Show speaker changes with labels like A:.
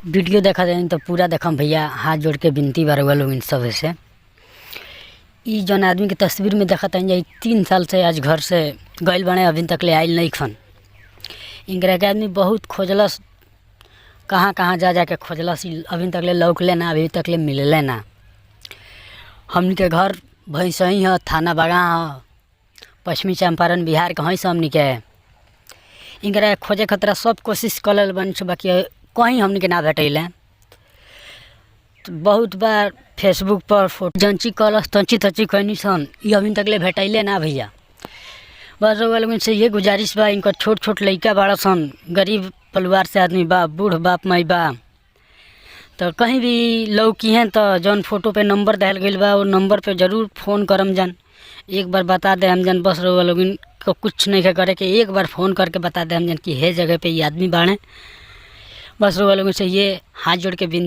A: Video देखा जाए तो पूरा देखम भैया, हाथ जोड़ के विनती बा रउआ लोगन सब से। ई जौन आदमी के तस्वीर में देखत हन, 3 साल से आज घर से गइल बाड़े, अभी तक ले आइल नहीं खन। इनकरा के आदमी बहुत खोजलस, कहाँ कहाँ जा जा के खोजलस, अभी तक ले लौकले ना, अभी तक ले मिलले ना। हमनी के घर भैंसही ह, थाना बगा ह, पश्चिमी चंपारण बिहार के हई हमनी के। इनकरा खोजे खतरा सब कोशिश कऽ बन, बाकी कहीं हमनी के ना भेटैले। तो बहुत बार फेसबुक पर फोटो जंची कलस तंची तंची कैनी सन, ई अभी तक ले भेटैले ना भैया। बस रउआ लोगन से ये गुजारिश बा, इनकर छोट छोट लइका बाड़ा सन, गरीब परिवार से आदमी बा, बूढ़ बाप माई बा, तो कहीं भी लौकी हैं तो जौन फोटो पे नंबर दिहल गइल बा वो नंबर पे ज़रूर फ़ोन करम जान, एक बार बता दे हम जान। बस रउआ लोगन को कुछ नहीं करे के, एक बार फ़ोन करके बता दे हम जान कि हे जगह पे ये आदमी बाड़े। बस रउआ लोगन से ये हाथ जोड़ के विनती।